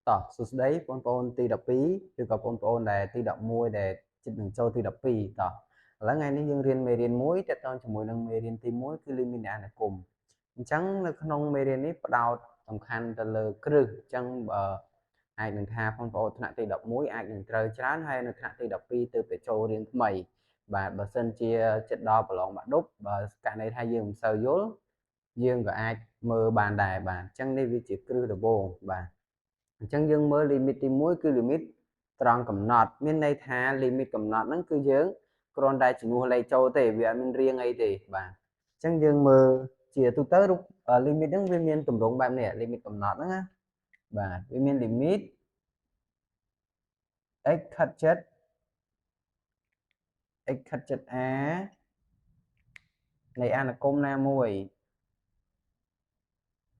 តោះសួស្តីបងប្អូនទី12ឬក៏បងប្អូនដែលទី11ដែលជិតនឹងចូលទី12តោះឥឡូវថ្ងៃនេះយើងរៀនមេរៀនមួយទាក់ទងជាមួយនឹងមេរៀនទី1គឺលីមីតនៃអនុគមអញ្ចឹងនៅក្នុងមេរៀននេះផ្ដោតសំខាន់ទៅលើគ្រឹះអញ្ចឹងអាចនឹងថាបងប្អូនថ្នាក់ទី11អាចនឹងត្រូវច្រើនហើយនៅថ្នាក់ទី12ទើបតែចូលរៀនថ្មីបាទបើសិនជាចិត្តដល់ប្រឡងបាក់ឌុបបើករណីថាយើងមិនសូវយល់យើងក៏អាចមើលបានដែរបាទអញ្ចឹងនេះវាជាគ្រឹះដំបូងបាទអញ្ចឹងយើងមើល limit ទី1គឺ limit ត្រង់កំណត់មានន័យថា limit កំណត់ហ្នឹងគឺយើងគ្រាន់តែជំនួសលេខចូលទេវាអត់មានរាងអីទេបាទអញ្ចឹងយើងមើលជាទូទៅរូប limit ហ្នឹងវាមានទម្រង់បែបនេះ limit កំណត់ហ្នឹងណាបាទវាមាន limit x ខិតចិត្ត x ខិតចិត្ត a នៃអនុគមណាមួយ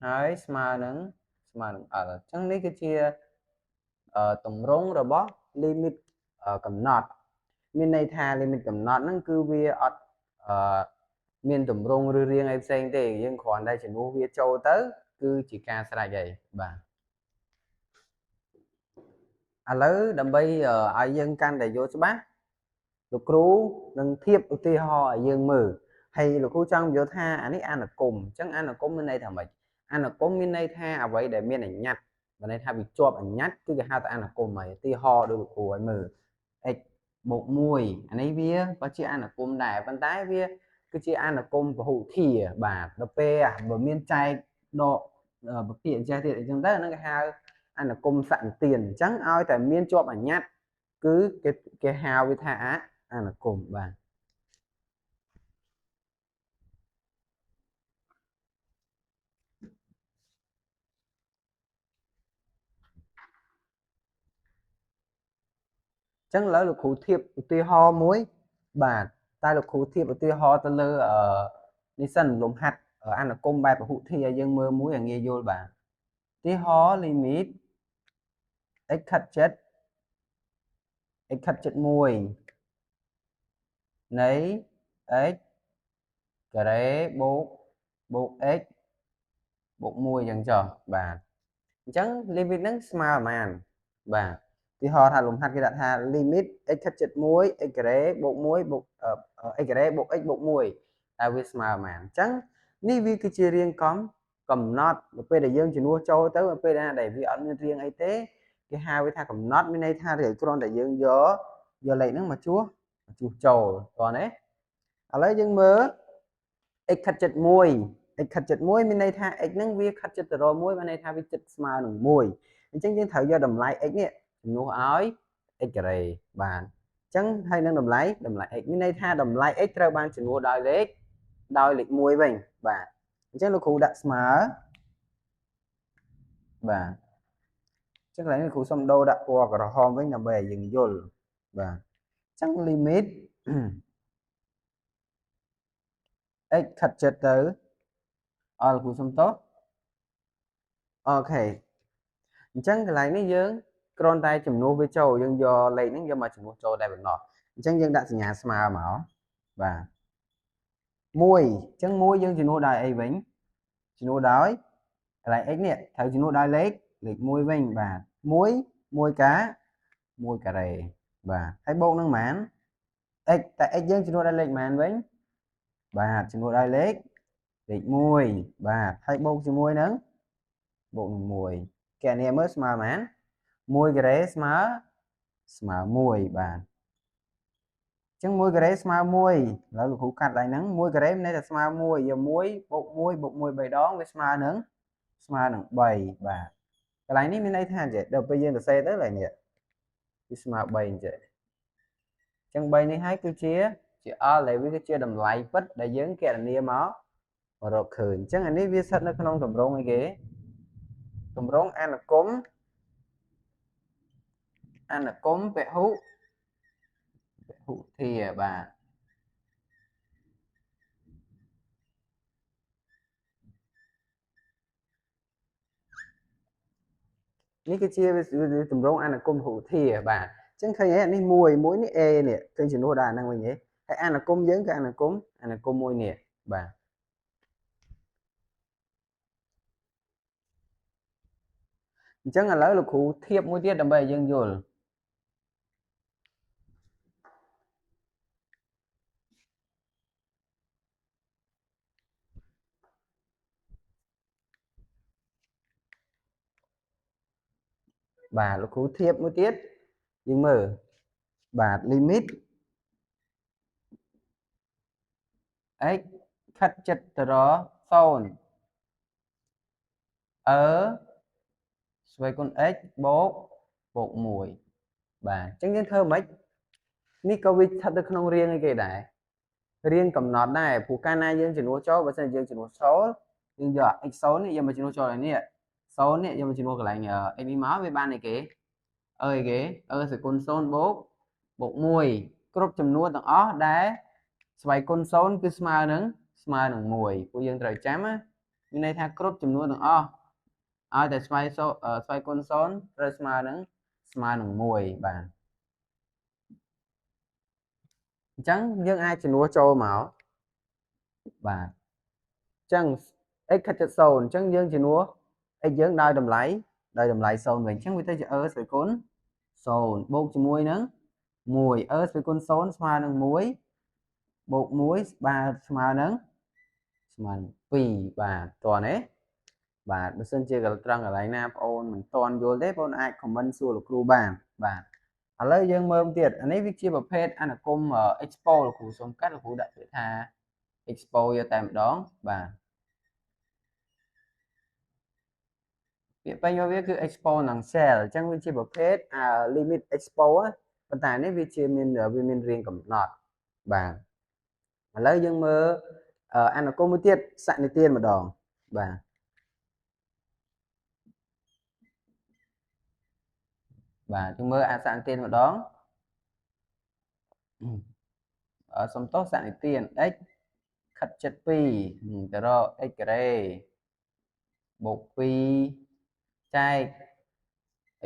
ហើយស្មើនឹង L អញ្ចឹងនេះគឺជាទម្រង់របស់ limit កំណត់មានន័យថា limit កំណត់ហ្នឹងគឺវាអត់មានទម្រង់ឬរាងអីផ្សេងទេយើងគ្រាន់តែជំនួសវាចូលទៅគឺជាការស្រេចហើយបាទឥឡូវដើម្បីឲ្យយើងកាន់តែយល់ច្បាស់លោកគ្រូនឹងធៀបឧទាហរណ៍ឲ្យយើងមើលហើយលោកគ្រូចង់យល់ថាអានេះអនុគមអញ្ចឹងអនុគមមានន័យថាម៉េចអនុគមមានន័យថាអ្វីដែលមានអញ្ញត្តិបើន័យថាវាជាប់អញ្ញត្តិគឺគេហៅថាអនុគមហើយឧទាហរណ៍ដូចលោកគ្រូឲ្យមើល x បូក1អានេះវាក៏ជាអនុគមដែរប៉ុន្តែវាគឺជាអនុគមពហុធាបាទដល់ពេលបើមានចែកដកពពាកចេះទៀតអញ្ចឹងទៅហ្នឹងគេហៅអនុគមសន្ទានអញ្ចឹងឲ្យតែមានជាប់អញ្ញត្តិគឺគេហៅវាថាអនុគមបាទចឹងឥឡូវលោកគ្រូធៀបឧទាហរណ៍មួយបាទតែលោកគ្រូធៀបឧទាហរណ៍ទៅលើនេះសិនលំហាត់អនុគមបែបពហុធាឲ្យយើងមើលមួយឲ្យងាយយល់បាទឧទាហរណ៍ limit x ខិតចិត្ត x ខិតចិត្ត1នៃ x ការ៉េបូកបូក x បូក1អញ្ចឹងចុះបាទអញ្ចឹង limit ហ្នឹងស្មើប៉ុន្មានបាទឧទាហរណ៍ថាលំហាត់គេដាក់ថា limit x ខិតចិត្ត1 x ការ៉េបូក1បូក x ការ៉េបូក x បូក1តើវាស្មើប៉ុន្មានអញ្ចឹងនេះវាគឺជារាងកំណត់នៅពេលដែលយើងជំនួសចូលទៅនៅពេលណាដែលវាអត់មានរាងអីទេគេហៅវាថាកំណត់មានន័យថាគ្រាន់តែយើងយកលេខហ្នឹងមកជួសចូលតោះណាឥឡូវយើងមើល x ខិតចិត្ត1 x ខិតចិត្ត1មានន័យថា x ហ្នឹងវាខិតចិត្តទៅរក1មានន័យថាវាជិតស្មើនឹង1អញ្ចឹងយើងត្រូវយកតម្លៃ x នេះជំនួសឲ្យ x ការ៉េបាទអញ្ចឹងហើយនឹងតម្លៃ x មានន័យថាតម្លៃ x ត្រូវបានជំនួសដោយលេខ1វិញបាទអញ្ចឹងលោកគ្រូដាក់ស្មើបាទអញ្ចឹងកន្លែងនេះគ្រូសុំដូរដាក់ពណ៌ក្រហមវិញដើម្បីឲ្យយើងយល់បាទអញ្ចឹង limit x ខិតចិត្តទៅអលោកគ្រូសុំទោសអូខេអញ្ចឹងកន្លែងនេះយើងគ្រាន់តែចំនួនវាចូលយើងយកលេខហ្នឹងយកមកចំនួនចូលតែប៉ុណ្ណោះអញ្ចឹងយើងដាក់សញ្ញាស្មើមកបាទ1អញ្ចឹង1យើងចំនួនដោយអីវិញចំនួនដោយកន្លែង x នេះត្រូវចំនួនដោយលេខ1វិញបាទ1 1ការ1ការ៉េបាទហើយបូកនឹងប៉ុន្មាន x តែ x យើងចំនួនដោយលេខប៉ុន្មានវិញបាទចំនួនដោយលេខ1បាទហើយបូកជាមួយនឹងបូកនឹង1កណនីមើលស្មើប៉ុន្មាន1ការ៉េស្មើ1បាទអញ្ចឹង1ការ៉េស្មើ1ឥឡូវលោកគ្រូកាត់ឡើងហ្នឹង1ការ៉េមានន័យថាស្មើ1យក1បូក1បូក1 3ដងវាស្មើនឹង3បាទកន្លែងនេះមានន័យថាចេះដល់ពេលយើងសរសេរទៅកន្លែងនេះវាស្មើ3អញ្ចឹងអញ្ចឹង3នេះហើយគឺជា L ដែលវាគឺជាតម្លៃពិតដែលយើងគណនាមករកឃើញអញ្ចឹងអានេះវាស្ថិតនៅក្នុងទម្រង់អីគេទម្រង់អនុគមពហុធាបាទនេះគឺជាទម្រង់អនុគមពហុធាបាទអញ្ចឹងឃើញហើយនេះមួយនេះ A នេះឃើញចំនួនដល់អាហ្នឹងវិញទេហើយអនុគមយើងគឺអនុគមមួយនេះបាទ អញ្ចឹងឥឡូវលោកគ្រូធៀបមួយទៀតដើម្បីឲ្យយើងយល់បាទលោកគ្រូធៀបមួយទៀតយើងមើលបាទ limit x ខិតចិត្តទៅរក0អឺស្វ័យគុណ x បូកបូក1បាទអញ្ចឹងយើងធ្វើម៉េចនេះក៏វាស្ថិតនៅក្នុងរាងអីគេដែររាងកំណត់ដែរព្រោះកាលណាយើងជំនួសចូលបើសិនយើងជំនួស0យើងយក x 0នេះយកមកជំនួសចូលឲ្យនេះ0នេះយកមកជំនួសកន្លែង x នេះមកវាបានអីគេអើអីគេអឺស្វ័យគុណ0បូកបូក1គ្រប់ចំនួនទាំងអស់ដែលស្វ័យគុណ0គឺស្មើនឹង1ពួកយើងត្រូវចាំណាមានន័យថាគ្រប់ចំនួនទាំងអស់ឲ្យតែស្វ័យគុណ0ត្រូវស្មើនឹង1បាទអញ្ចឹងយើងអាចជំនួសចូលមកបាទអញ្ចឹង x ខិតជិត0អញ្ចឹងយើងជំនួស x យើងដោយតម្លៃ0វិញអញ្ចឹងវាទៅជា e ស្វ័យគុណ0បូកជាមួយនឹង1 e ស្វ័យគុណ0ស្មើនឹង1បូក1បាទស្មើនឹង2បាទតោះនេះបាទបើសិនជាត្រង់កន្លែងណាបងអូនមិនទាន់យល់ទេបងអាច comment សួរលោកគ្រូបានបាទឥឡូវយើងមើលទៀតអានេះវាជាប្រភេទអនុគម expo លោកគ្រូសូមកាត់លោកគ្រូដាក់ពាក្យថា expo យកតែម្ដងបាទពាក្យពេញរបស់វាគឺ exponential អញ្ចឹងវាជាប្រភេទ limit expo ប៉ុន្តែនេះវាជាមានវាមានរាងកំណត់បាទឥឡូវយើងមើលអនុគមមួយទៀតសនិទានម្ដងបាទបាទយើងមើលអសនិទានម្ដងសំទោសនិទាន x ខិតជិត2ទៅរក x ការ៉េបូក2ចែក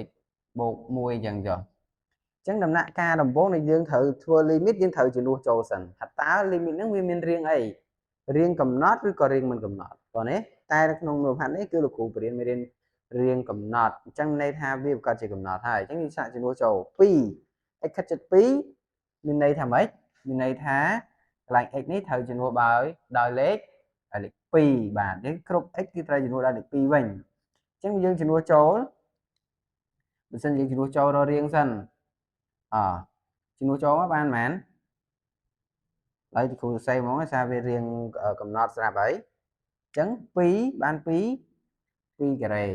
x បូក1អញ្ចឹងចុះអញ្ចឹងដំណាក់កាលដំបូងដែលយើងត្រូវធ្វើ limit យើងត្រូវជំនួសចូលសិនថាតើ limit ហ្នឹងវាមានរាងអីរាងកំណត់ឬក៏រាងមិនកំណត់តោះនេះតែនៅក្នុងលំហាត់នេះគឺលោកគ្រូបរៀនមេរៀនរាងកំណត់អញ្ចឹងន័យថាវាប្រកាសជាកំណត់ហើយអញ្ចឹងយើងសាកជំនួសចូល2 x ខិតជិត2មានន័យថាម៉េចមានន័យថាកន្លែង x នេះត្រូវជំនួសដោយលេខ2បាទអញ្ចឹងគ្រប់ x គឺត្រូវជំនួសដោយលេខ2វិញអញ្ចឹងយើងជំនួសចូលបើសិនយើងជំនួសចូលរករាងសិនអជំនួសចូលមកបានប៉ុន្មានហើយគ្រូសរសេរហ្មងថាវារាងកំណត់ស្រាប់ហើយអញ្ចឹង2បាន2 2ការ៉េ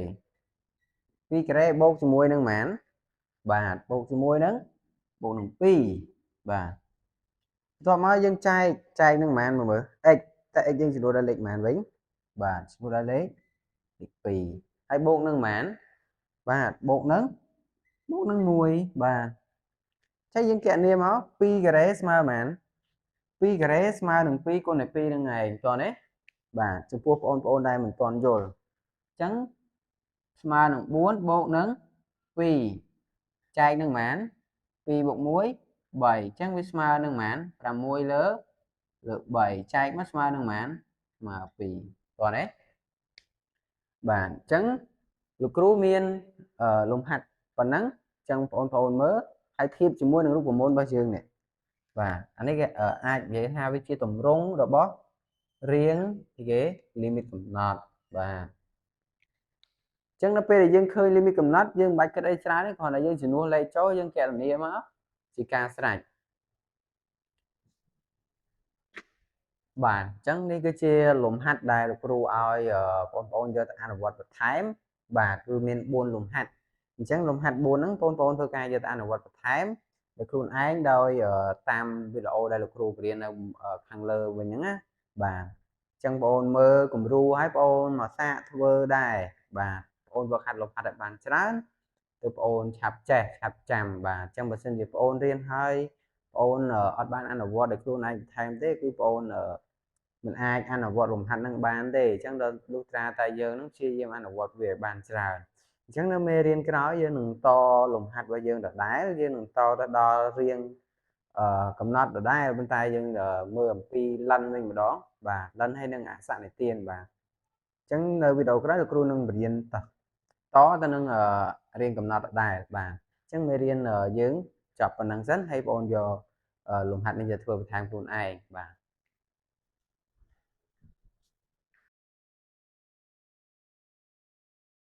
2ការ៉េបូកជាមួយនឹងប៉ុន្មានបាទបូកជាមួយនឹងបូកនឹង2បាទបន្ទាប់មកយើងចែកនឹងប៉ុន្មានមើល x តែ x យើងចំនួនដល់លេខប៉ុន្មានវិញបាទចំនួនដល់លេខ2ហើយបូកនឹងប៉ុន្មានបាទបូកនឹង1បាទចឹងយើងគណនាមក2ការ៉េស្មើប៉ុន្មាន2ការ៉េស្មើនឹង2គុណនឹង2នឹងឯងតោះនេះបាទចំពោះបងប្អូនដែលមិនទាន់យល់អញ្ចឹងស្មើនឹង4បូកនឹង2ចែកនឹងប៉ុន្មាន2បូក1 3អញ្ចឹងវាស្មើនឹងប៉ុន្មាន6លើ3ចែកមកស្មើនឹងប៉ុន្មានស្មើ2តោះនេះបាទអញ្ចឹងលោកគ្រូមានលំហាត់ប៉ុណ្ណឹងអញ្ចឹងបងប្អូនមើលហើយធៀបជាមួយនឹងរូបមន្តរបស់យើងនេះបាទអានេះគេអាចនិយាយថាវាជាទម្រង់របស់រាងគេ limit កំណត់បាទអញ្ចឹងនៅពេលដែលយើងឃើញ limit កំណត់យើងមិនបាច់គិតអីច្រើនទេគ្រាន់តែយើងជំនួសលេខចូលយើងគណនាមកជាការស្រេចបាទអញ្ចឹងនេះគឺជាលំហាត់ដែលលោកគ្រូឲ្យបងប្អូនយកទៅអនុវត្តបន្ថែមបាទគឺមាន4លំហាត់អញ្ចឹងលំហាត់4ហ្នឹងបងប្អូនធ្វើការយកទៅអនុវត្តបន្ថែមដោយខ្លួនឯងដោយតាមវីដេអូដែលលោកគ្រូបរៀននៅខាងលើវិញហ្នឹងណាបាទអញ្ចឹងបងប្អូនមើលគំរូឲ្យបងប្អូនមកសាកធ្វើដែរបាទបងប្អូនវឹកហាត់លំហាត់ឲ្យបានច្រើនទើបបងប្អូនឆាប់ចេះឆាប់ចាំបាទអញ្ចឹងបើសិនជាបងប្អូនរៀនហើយបងប្អូនអត់បានអនុវត្តដោយខ្លួនឯងបន្ថែមទេគឺបងប្អូនមិនអាចអនុវត្តលំហាត់នឹងបានទេអញ្ចឹងដល់លុះត្រាតែយើងនឹងព្យាយាមអនុវត្តវាឲ្យបានច្រើនអញ្ចឹងនៅមេរៀនក្រោយយើងនឹងតលំហាត់របស់យើងដដែលយើងនឹងតទៅដល់រៀងកំណត់ដដែលប៉ុន្តែយើងមើលអំពីលិនវិញម្ដងបាទលិនហើយនឹងអសនិទានបាទអញ្ចឹងនៅវីដេអូក្រោយលោកគ្រូនឹងបរៀនត តទៅនឹងរៀងកំណត់ដែរបាទអញ្ចឹងមេរៀនយើងចប់ប៉ុណ្ណឹងសិនហើយបងយកលំហាត់នេះទៅធ្វើបន្ថែមខ្លួនឯងបាទ។